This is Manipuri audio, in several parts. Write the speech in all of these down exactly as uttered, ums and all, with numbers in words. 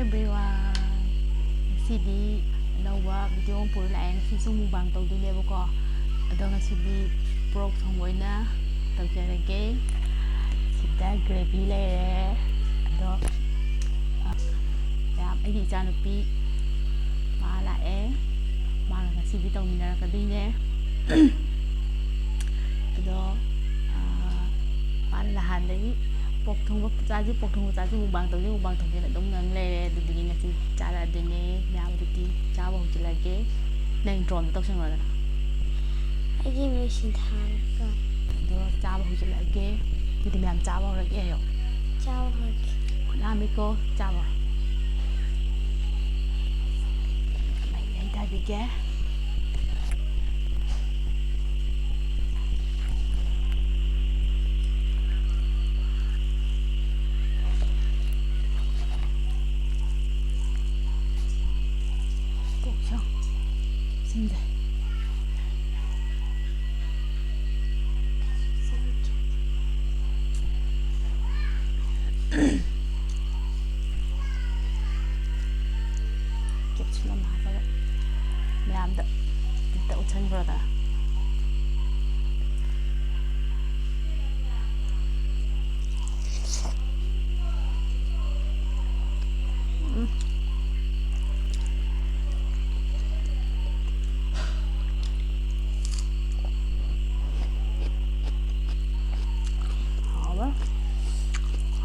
Everyone, ꯉꯁꯤꯗꯤ ꯑꯅꯧꯕ video ꯑꯃ ꯄꯨꯔ ꯂꯥꯛꯑꯦ꯫ ꯉꯁꯤꯁꯨ mukbang ꯇꯧꯗꯣꯏꯅꯦꯕꯀꯣ꯫ ꯑꯗꯣ ꯉꯁꯤꯗꯤ pork ꯊꯣꯡꯕ ꯑꯣꯏꯅ ꯇꯧꯖꯔꯒꯦ꯫ ꯁꯤꯗ gravy ꯂꯩꯔꯦ꯫ ꯑꯗꯣ, ꯑ, ꯃꯌꯥꯝ, ꯑꯩꯒꯤ ꯏꯆꯥꯅꯨꯄꯤ ꯃꯥ ꯂꯥꯛꯑꯦ꯫ ꯃꯥꯒ ꯉꯁꯤꯗꯤ ꯇꯧꯃꯤꯟꯅꯔꯛꯀꯗꯣꯏꯅꯦ꯫ ꯑꯗꯣ, ꯑ, ꯃꯥꯅ ꯅꯍꯥꯟꯗꯒꯤ "pork ꯊꯣꯡꯕ ꯆꯥꯁꯤ, pork ꯊꯣꯡꯕ ꯆꯥꯁꯤ, mukbang ꯇꯧꯁꯤ, mukbang ꯇꯧꯁꯤꯅ" ꯑꯗꯨꯝ ꯉꯪ ꯂꯩꯔꯦ꯫ ꯑꯗꯨꯗꯨꯒꯤ ꯉꯁꯤ ꯆꯥꯔꯛꯑꯗꯣꯏꯅꯦ꯫ ꯃꯌꯥꯝ ꯑꯗꯨꯗꯤ ꯆꯥꯕ ꯍꯧꯖꯤꯜꯂꯒꯦ꯫ ꯅꯪ intro ꯑꯝꯇ ꯇꯧꯁꯟꯈ꯭ꯔꯣꯗꯅ꯫ ꯑꯩꯒꯤ ꯃꯤꯡ ꯁꯤꯟꯊꯥꯅꯤꯀꯣ꯫ ꯑꯗꯣ ꯆꯥꯕ ꯍꯧꯖꯤꯜꯂꯛꯑꯒꯦ꯫ ꯑꯗꯨꯗꯤ ꯃꯌꯥꯝ ꯆꯥꯕ ꯍꯧꯔꯒꯦ ꯍꯥꯏꯌꯣ꯫ ꯆꯥꯕ ꯍꯧꯔꯒꯦ꯫ ꯈꯨꯠ ꯅꯥꯝꯃꯤꯀꯣ, ꯆꯥꯕ ꯍꯧꯔꯣ꯫ ꯃꯩ ꯂꯩꯊꯕꯤꯒꯦ꯫ ꯀꯣꯛ ꯁꯝ ꯁꯤꯟꯖꯩ꯫ Capsule ꯑꯃ ꯍꯥꯞꯄꯒ ꯃꯌꯥꯝꯗ ꯑꯝꯇ ꯎꯠꯁꯟꯈ꯭ꯔꯣꯗꯅ꯫ ꯎꯝ꯫ ꯍꯥꯎꯕ꯭ꯔꯥ?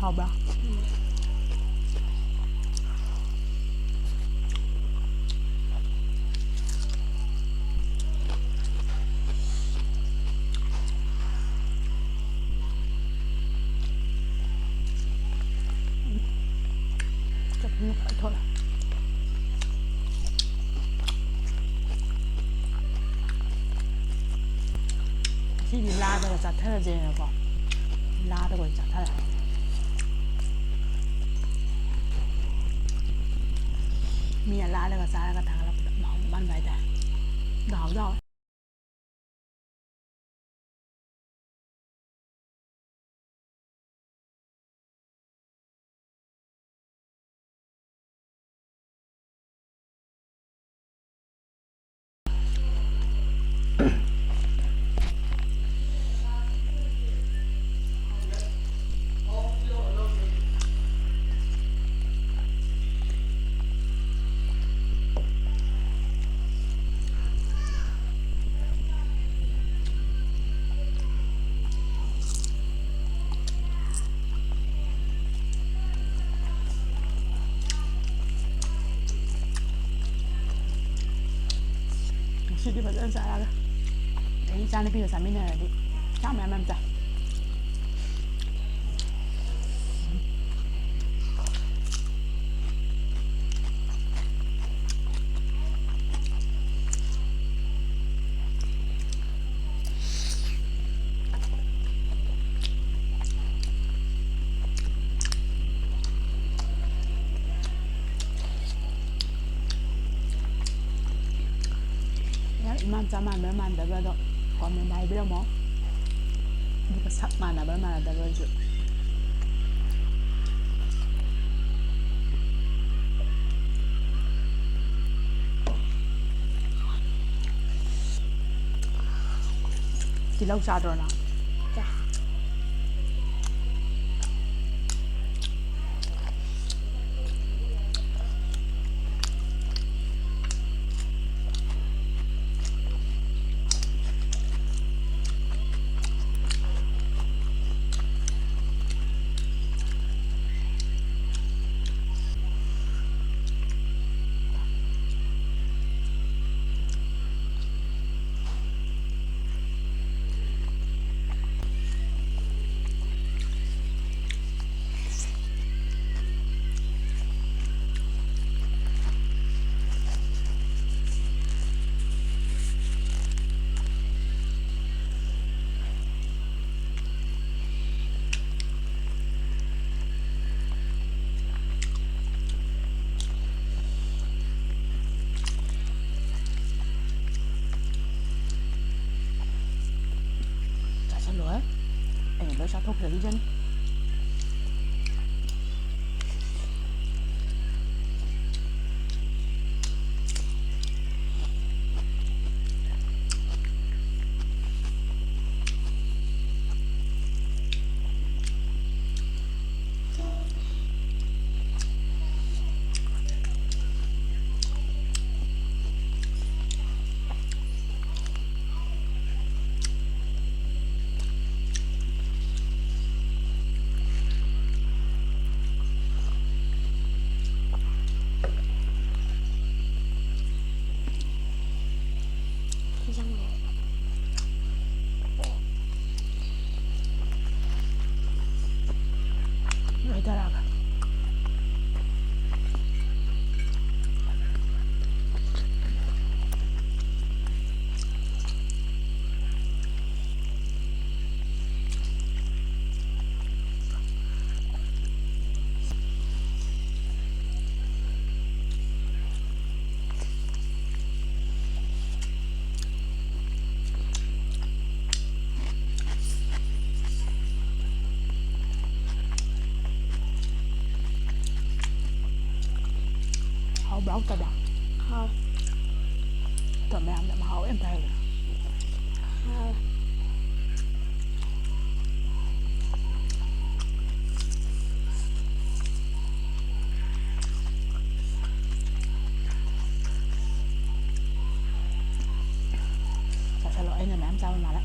ꯍꯥꯎꯕ꯭ꯔꯥ? ꯎꯝ꯫ ꯆꯠꯅꯤ ꯐꯖꯅ ꯊꯣꯛꯑꯦ꯫ ꯉꯁꯤꯗꯤ ꯂꯥꯗꯒ ꯆꯥꯊꯔꯁꯦꯅꯀꯣ, ꯂꯥꯗꯒ ꯑꯣꯏꯅ ꯆꯥꯊꯔꯦ꯫ ꯃꯤꯅ ꯂꯥꯗꯒ ꯆꯥꯔꯒ ꯊꯥꯒꯠꯂꯛꯄꯗ ꯃꯍꯥꯎ ꯃꯥꯟꯕ ꯍꯥꯏꯇꯥꯔꯦ꯫ ꯑꯗꯣ ꯍꯥꯎꯗꯤ ꯍꯥꯎꯋꯦ꯫ ꯁꯤꯗꯤ ꯐꯖꯅ ꯆꯥꯔꯒ ꯑꯩ ꯏꯆꯥꯅꯨꯄꯤꯒ ꯆꯥꯃꯤꯟꯅꯔꯗꯤ ꯆꯥꯛ ꯃꯌꯥꯝ ꯃꯌꯥꯝ ꯆꯥꯏ꯫ ꯌꯥꯝ ꯏꯃꯥ ꯃꯆꯥ ꯃꯥꯟꯕ꯭ꯔꯥ ꯃꯥꯟꯗꯕ꯭ꯔꯥꯗꯣ comment ꯍꯥꯏꯕꯤꯔꯝꯃꯣ꯫ ꯑꯗꯨꯒ ꯁꯛ ꯃꯥꯟꯅꯕ꯭ꯔꯥ ꯃꯥꯟꯅꯗꯕ꯭ꯔꯥꯁꯨ꯫ ꯇꯤꯜꯍꯧ ꯆꯥꯗ꯭ꯔꯣ ꯅꯪ? ꯆꯥ꯫ ꯆꯥꯁꯜꯂꯣꯍꯦ꯫ ꯑꯩꯅ ꯂꯣꯏ ꯆꯥꯊꯣꯛꯈ꯭ꯔꯕꯤꯖꯅꯤ꯫ ꯍꯥꯎꯕ꯭ꯔꯥ ꯍꯥꯎꯇꯕ꯭ꯔꯥ? ꯍꯥꯎ꯫ ꯑꯗꯣ ꯃꯌꯥꯝꯅ ꯃꯍꯥꯎ ꯌꯥꯝ ꯇꯥꯏ꯫ ꯍꯥꯎ꯫ ꯆꯥꯁꯜꯂꯣ, ꯑꯩꯅ ꯃꯌꯥꯝ ꯆꯥꯕ ꯃꯥꯜꯂꯦ꯫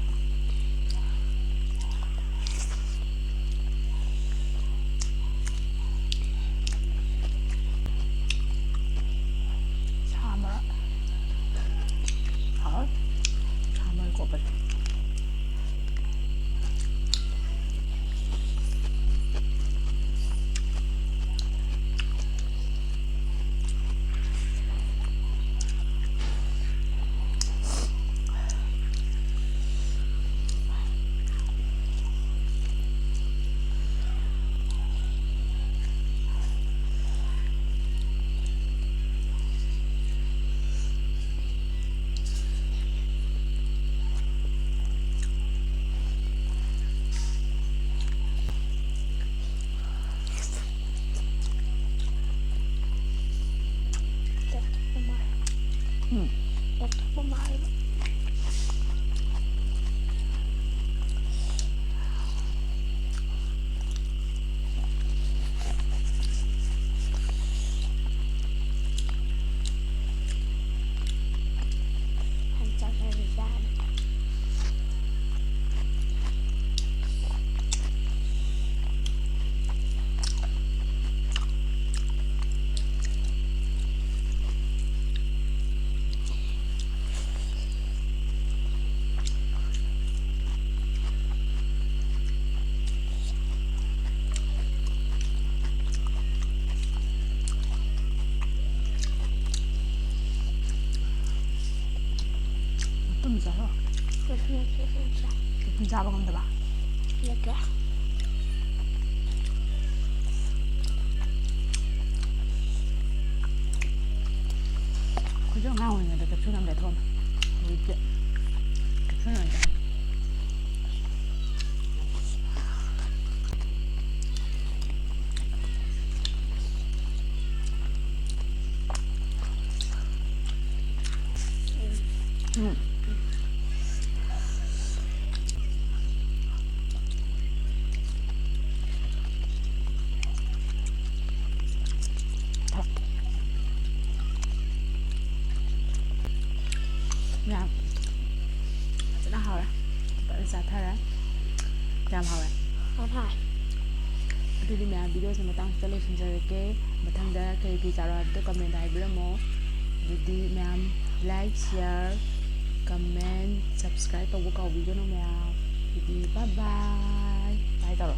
ꯁꯥ ꯃꯔꯣꯏ꯫ ꯍꯥꯎꯋꯦ꯫ ꯁꯥ ꯃꯔꯣꯏ ꯀꯣꯠꯄꯁꯦ꯫ ꯎꯝ꯫ ꯃꯇꯨꯝ ꯆꯥꯔꯣ꯫ ꯃꯇꯨꯝ ꯆꯥꯕ ꯉꯝꯗꯕ? ꯅꯠꯇ꯭ꯔꯥ? ꯑꯩꯈꯣꯏꯁꯨ ꯑꯉꯥꯡ ꯑꯣꯏꯔꯤꯉꯩꯗ ꯀꯦꯞꯁꯨꯜ ꯌꯥꯝ ꯂꯩꯊꯣꯛꯑꯝꯃꯦ꯫ ꯍꯧꯖꯤꯛꯇꯤ ꯀꯦꯞꯁꯨꯜ ꯑꯣꯏꯅ ꯆꯥꯏ꯫ ꯎꯝ꯫ ꯌꯥꯝ ꯐꯖꯅ ꯍꯥꯎꯔꯦ꯫ ꯐꯖꯅ ꯆꯥꯊꯔꯦ꯫ ꯌꯥꯝ ꯍꯥꯎꯔꯦ꯫ ꯌꯥꯝ ꯍꯥꯎꯔꯦ꯫ ꯑꯗꯨꯗꯤ ꯃꯌꯥꯝ, ꯚꯤꯗꯤꯑꯣꯁꯦ ꯃꯇꯥꯡꯁꯤꯗ ꯂꯣꯏꯁꯤꯟꯖꯔꯒꯦ꯫ ꯃꯊꯪꯗ ꯀꯔꯤ ꯀꯔꯤ ꯆꯥꯔꯣ ꯍꯥꯏꯕꯗꯣ ꯀꯃꯦꯟꯗ ꯍꯥꯏꯕꯤꯔꯝꯃꯣ꯫ ꯑꯗꯨꯗꯤ ꯃꯌꯥꯝ, like, share, comment, subscribe ꯇꯧꯕ ꯀꯥꯎꯕꯤꯒꯅꯨ ꯃꯌꯥꯝ꯫ ꯑꯗꯨꯗꯤ bye bye꯫ Bye ꯇꯧꯔꯣ꯫